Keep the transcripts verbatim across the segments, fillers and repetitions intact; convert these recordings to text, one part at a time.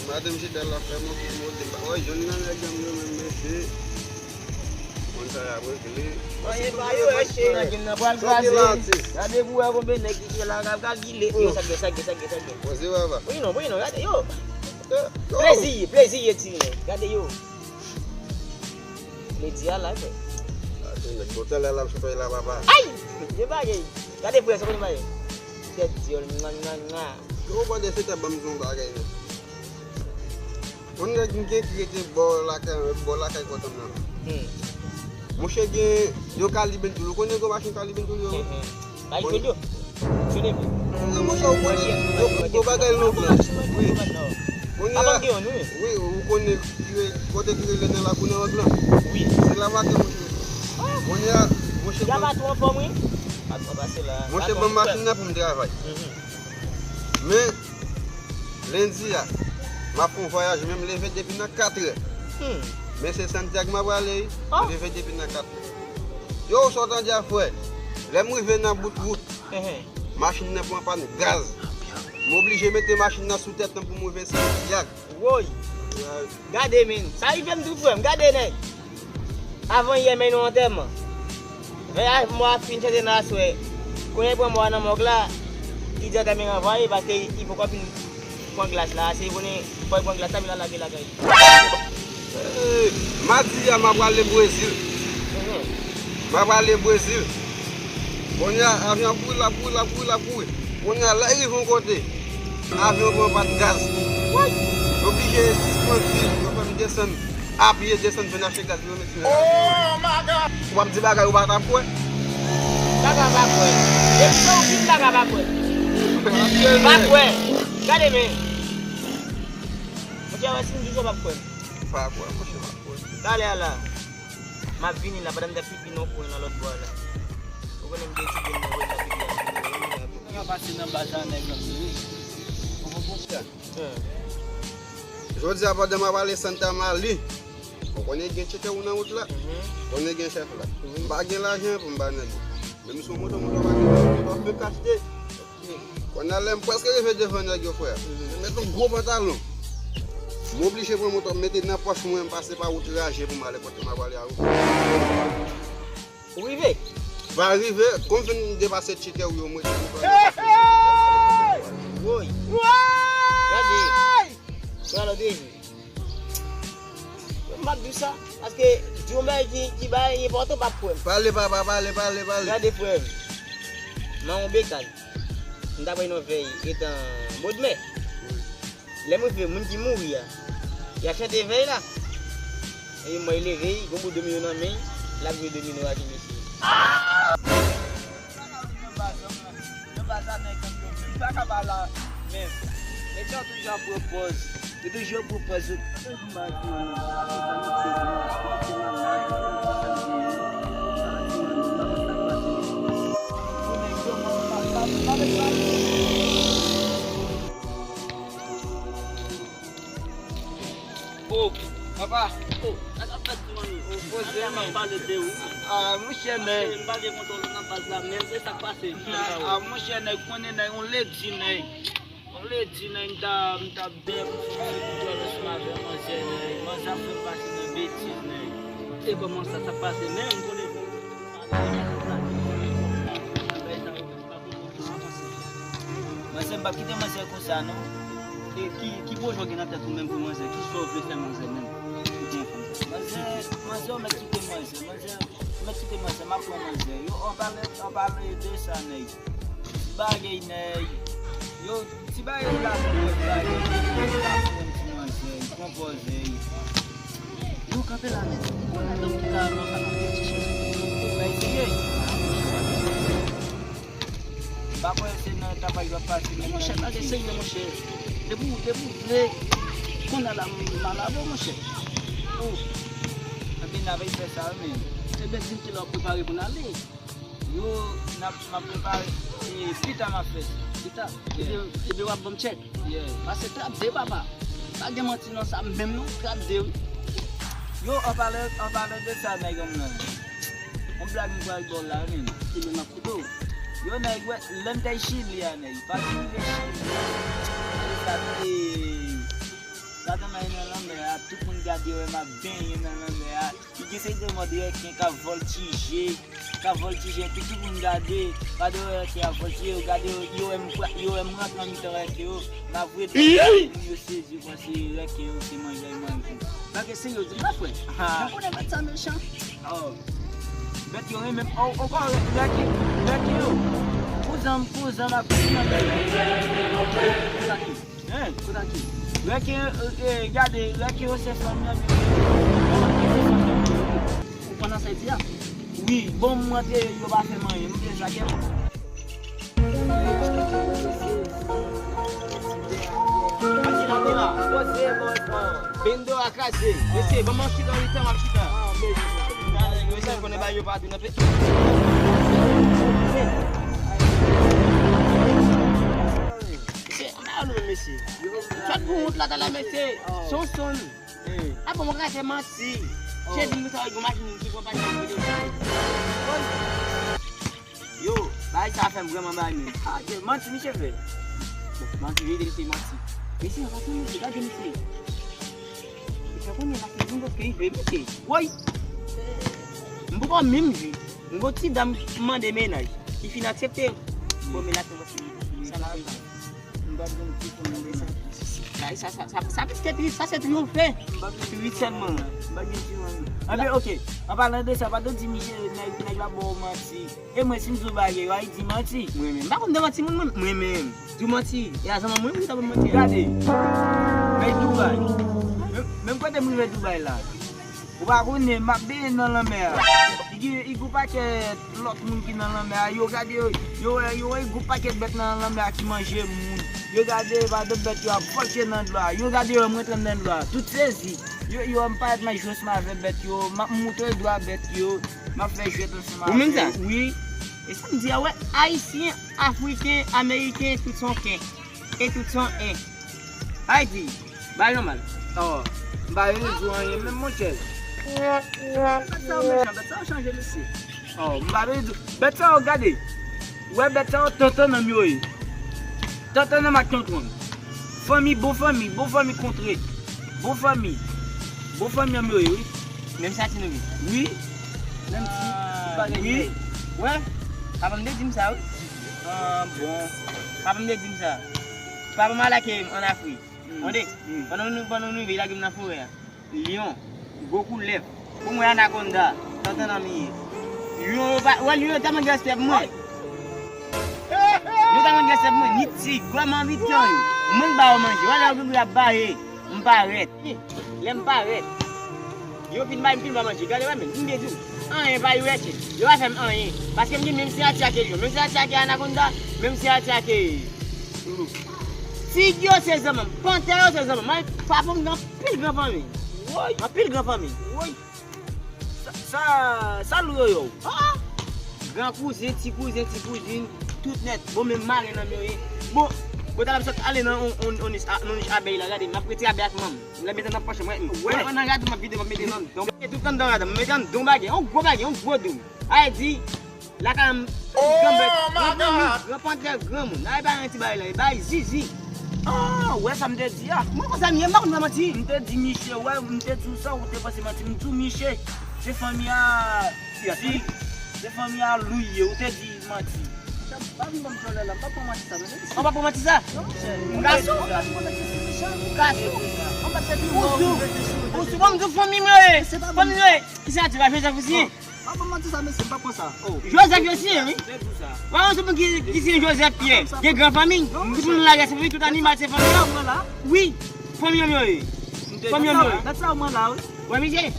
Madanm Chita la fè m okipe moto m pa wè jwenn nan nèg yo menm mesye. Moun sa y ap regle. Mwen pa yo èche. Nèg nan pral kraze. Gade pou wè konbyen nèg ki la k ap gile. Yo, sa gen, sa gen, sa gen, sa gen. Poze baba. Wi non, wi non, gade yo. Plezi, plezi ye ti nèg. Gade yo. Plezi a la, frè. Ate nèg bòtèl la l ap chofe la papa. Ay! De bagay. Gade frè, sa konn bagay. Tèt dyòl, nga, nga, nga. Yo, bòdè se ta ban m yon bagay nèt. Yon nèg m gen ki rete bò lakay, bò lakay kòtèm nan. Hmm. Monchè gen yon Calibentoul. Ou konnen gwo machin Calibentoul yo? Hmm, hmm. Bay kòd yo. Sou depi. Monchè ou konnen gwo, gwo bagay lontan. Wi. Kounye a, wi, ou konnen ki re-, kote ki rele nan lakou nan lang lan. Wi. Se la m ate monchè. Kounye a, monchè ban m. Monchè ban m machin nan pou m travay. Mhm. Men, lendi a, m ap fè yon vwayaj, men m leve depi nan katrè. Hmm. Men se Santiago m ap prale, wi. M leve depi nan katrè. Yo, ou sot an dja, frè. Lè m rive nan bout wout, machin nan pran pàn gaz. M oblije mete machin nan sou tèt nan pou m rive Santiago. Woy! Gade, men. Sa rive m tou, frè m. Gade, nèg. Avan yè, men nou antèman. Vèy a, mò a fin chante nan aswè. Kounye a, pran mò a nan mòg la. Li di antèman anvaye paske li poko fin pran glas la. Se konnen, fò l pran glas la, men l al lage lakay li. Madi a, m ap prale Brezil. M ap prale Brezil. Kounye a, avyon ap kouri, l ap kouri, l ap kouri, l ap kouri. Kounye a, lè l rive yon kote, avyon pran pàn gaz. Yo oblije sispann vil, yo fè m desann apye, desann vin achte gaz pou yo met sou. Oh my God! W ap di bagay ou pa t ap kwè. Bagay pa kwè. Depi lè ou fin bagay pa kwè. Pa kwè. Gade men. Monchè, wè si m di sa w p ap kwè m. Pa kwè, monchè, pa kwè. Talè a la. M ap vini la, pandan m t ap pipi nan yon kwen nan lòt bò a la. Ou konnen m gen ti grenn nan wè m ap pipi a. Yo pase nan baz la, nèg yo vini. Ou konprann sa? Jodi a, pandan m ap ale Santa Mali, ou konnen gen tcheke ou nan wout la, konnen gen chèf la. M pa gen lajan pou m ba nèg yo. Menm si w monte, monte, w pa gen lajan, w ap fè kachte. Kounye a, lè m prèske rive devan nèg yo, frè, m met yon gwo pantalon. M oblije pran moto m mete nan pòch mwen, m pase pa wout raje pou m ale kote m ap ale a. Ou rive? Pa rive, kòm fin depase tcheke ou yo, m rete anba. Woy! Gade! Pran lòt reji. M ap di w sa, paske di yon bagay ki, ki bagay enpòtan, w p ap kwè m. Pale, papa, pale, pale, pale. Gade, frè m. Nan yon bekàn, m t ap bay yon vèy etan Bodmè. Lè m rive, moun ki mouri a, y ap chante vèy la. Epi mwen leve, gon bout domino nan men, l ap jwe domino ak yon mesye. Yo pa sa nèg yo menm pa ka ba la menm. Nèg yo toujou ap pran pòz. Yo toujou ap pran pòz. Yo toujou ba ti manman. Sa se sa nou fè. Nou fè malad. Nou fè sa nou genyen. Sa ti manman. Nou pa konn sa k pase. Pou nèg yo, manman pa, pa, pa, pa, pa. Oh, papa. Oh, sa k ap fèt, man? Oh, poze, man. N ap pale de ou. Ah, monchè, nèg. M pa gen kontwòl nan baz la, men se sa k pase. Ah, monchè, nèg, konnen, nèg, on ledi, nèg. On ledi, nèg, m ta, m ta byen pou fini kontwòl ansanm avè manzè, nèg. Manzè ap fè m pase nan betiz, nèg. E kòman sa, sa k pase menm, konnen. Manzè, m p ap kite manzè konsa, non. E ki, ki pwojè w gen nan tèt ou menm pou manzè? Ki sa w vle fè manzè menm? Ou gen fanm? Manzè, manzè, ou mèt kite manzè. Manzè, ou mèt kite manzè, m ap pran manzè. Yo, an pale, an pale de sa, nèg. Ti bagay, nèg. Yo, ti bagay la, ti bagay. Ti bagay, ti manzè, pran pòz, nèg. Yo, kanpe la, nèg. Ou konnen nonm ki ka nan sa nan ti chèz. Ou mèt eseye. M pa kwè se nan tapaj w ap pase, men monchè, pa gen serye, monchè. Depi w, depi w vle, kounye a la, m al avè w, monchè. Oh. Ebyen, n ap fè sa, wi, men. Ebyen, di m kilè w ap prepare pou n ale. Yo, n ap, m ap prepare, e, pita m ap fè. Pita? Yeah. Ebyen, ebyen, w ap ban m tchèk? Yeah. Pase trap de, papa. Pa gen manti nan sa menm, non, trap de, wi. Yo, an pale, an pale de sa, nèg, yon blag m pral ba w la, wi, men. Ebyen, m ap koute w. Yo, nèg, wè, lè m t al Chili a, nèg, pa t rive Chili. Sa te, sa te nan, nan lanmè a, tout moun gade yo, wè m ap benyen nan lanmè a. Li gen seri de mòd rèken k ap vòltije, k ap vòltije, epi tout moun gade, gade rèken ap vòltije, yo gade, yo, yo wè m, yo wè m rantre nan mitan rèken yo, m ap rele moun yo sezi. Yo panse rèken yo se manje y manje. Bagay serye w di m la, frè. Mwen konnen bèt sa mechan. Oh. Bèt yo renmen, oh, oh, oh, rèken, rèken yo. Kouzan m, kouzan m ap di nan bèt yo. Kouzan ki? Hein? Kouzan ki? Rèken, eh, eh, gade, rèken yo se fanm nan. Ou konn sa y di a? Wi, bon, m rantre, yo pa fè m anyen. M te sa kè. Bendo a kraze. Mesye, ban m yon chita, yon tan w ap chita. Mesye, konnen bagay yo pa tou nan peyi. Mesye, anba yo nou, mesye. Sòt pou wont la, talè, mesye. Sonson. Apa mwen ka fè manti. Jezi, nou sa yon machin ki pran pa. Yo, bagay sa fè m vrèman bay menm. Ah, Dye, manti misye fè. Bon, manti, vérité, misye manti. Mesye, anba tou, misye, gade misye. Misye konnen la, se moun paske li vle misye. Woy! M poko menm jwi. M gon ti dam mande mennaj. Li fin aksepte. Bon, men la, se sa la. M pa t konn ki fòm de sa. Sa, sa, sa, sa, sa plis ke trip, sa se triyonfe. M pa t konn trip sèlman. M pa t gen trip anyen. Anben, oke. An palan de sa, pa t di misye, nèg, nèg la ba w manti. E mwen, si m di w bagay, w a di manti. Mwen menm, m pa konn de manti moun, mwen, mwen menm. Di w manti. E a zanmanm mwen, mwen ta ban manti. Gade. Men Dubai. Menm, menm kote m rive Dubai la. Ou pa konnen, m ap benyen nan lanmè a. Li gen, li gen yon pakèt lòt moun ki nan lanmè a. Yo gade yo, yo wè, yo wè yon pakèt bèt nan lanmè a ki manje moun. Yo gade, pa de bèt yo ap vòltije nan dlo a. Yo gade yo, mwen rantre nan dlo a. Tout sezi. Yo, yo, m parèt m ap jwe ansanm avèk bèt yo. M ap montre dwa bèt yo. M ap fè jwèt ansanm avèk yo. Ou menm sa? Wi. E sa m di a, wè, Ayisyen, Afriken, Ameriken, tout se yon ken. E tout se yon en. Ayiti, bagay nòmal. Oh, m pa vle di w anyen menm, monchè. Bèt sa yo mechan, bèt sa yo chanje, mesye. Oh, m pa vle di w. Bèt sa yo, gade. Wè, bèt sa yo, tantannan m yo ye. Tantannan m ak tontwon m. Fanmi, bon fanmi, bon fanmi kontre. Bon fanmi. Bon fanmi an m yo ye, wi. Menm sa ti nou ye. Wi. Menm ti, ti bagay. Wi. Wè, papa m te di m sa, wi. Ah, bon. Papa m te di m sa. Papa m al ak ann Afrik. Tande, pandan nou, pandan nou rive, li lage m nan forè a. Lyon, gwo koulèv. Pou mwen anakonda, tantannan m ye. Lyon yo pa, wè, lyon yo tèlman gen respè pou mwen. Yo tèlman gen respè pou mwen, ni tig, wè, m anvi tan yo. Mwen k ba yo manje. Wè, lè yo vin, y ap baye. M parèt. Lè m parèt, yo fin bay m pil bwa manje. Gade, wè, men, m byen di w. Anyen pa rive chè. Yo pa fè m anyen. Paske m gen menm siyati ak lyon, menm siyati ak anakonda, menm siyati ak loup. Tig yo se zanmi m, pantè yo se zanmi m. Mwen, papa m gen anpil gran fanmi. Woy! Anpil gran fanmi. Woy! Sa, sa, sa lou yo yo. Ah! Gran kouzen, ti kouzen, ti kouzin, tout nèt. Bon, men mare nan m yo ye. Bon, bon, talè m sot ale nan on, on, on nich, a, nan nich abèy la, gade, m ap retire abèy ak manm. Lè m mete nan pòch mwen, wè, mwen nan rad, m ap vide, m ap mete nan don. E tout anndan rad, m mete anndan bagay, yon gwo bagay, yon gwo dou. Ay di, lakay m, gran bèt, gran fanmi, gran pantè, gran moun. Ay bay yon ti bagay la, bay zizi. Ah, wè sa m te di a. Mwen konsa m ye, m pa konn fè manti. M te di misye, wè, m te di w sa, ou te panse manti. M di w misye, se fanmi a, se fanmi a Lou ye, ou te di manti. An pa pran manti sa, men. An pa pran manti sa? Non, monchè. M ka sou. M ka sou. Ou sou. Ou sou. Bon, m di w fanmi mwen ye. Fanmi mwen ye. Ki sa ti va Joseph ou siyen? Pa pran manti sa, mesye, m pa pran sa. Oh. Joseph yo siyen, wi. Wè, yon sou moun ki, ki siyen Joseph Pierre. Gen gran fanmi. Tout moun la, se fanmi, tout animal, se fanmi. Wi. Fanmi yo ye. Fanmi yo ye. Wè, misye.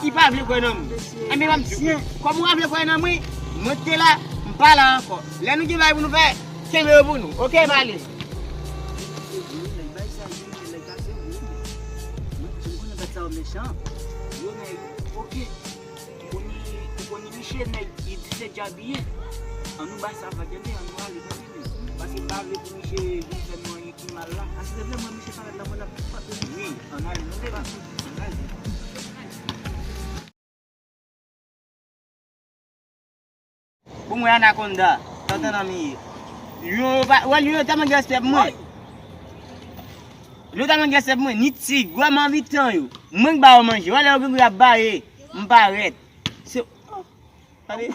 Li pa vle kwè nan mwen. Enben, m ap di, kòm ou pa vle kwè nan mwen, mwen te la, m pa la ankò. Lè nou gen bagay pou nou fè, kenbe yo pou nou. Oke, m ale. Nèg bay sa, nèg kase, wi. Mwen, m konnen bèt sa yo mechan. Yo, nèg, oke. Ou konnen, ou konnen misye, nèg, li se djabiyen. Ann nou ba sa vag, tande, ann nou ale, tande, men. Paske m pa vle pou misye vin fè nou anyen ki mal la. A, silvouplè, mwen, misye parèt la, mwen, l ap frape m. Wi, ann ale, tande, men. Ann ale. Pou mwen, anakonda, Nan nan mi ye. Lyon yo pa, wè lyon yo tèlman gen respè pou mwen. Lyon tèlman gen respè pou mwen, ni tig, wè m anvi tan yo. Mwen k ba yo manje, wè lè yo gen gou y ap baye, m parèt. Se, oh, gade.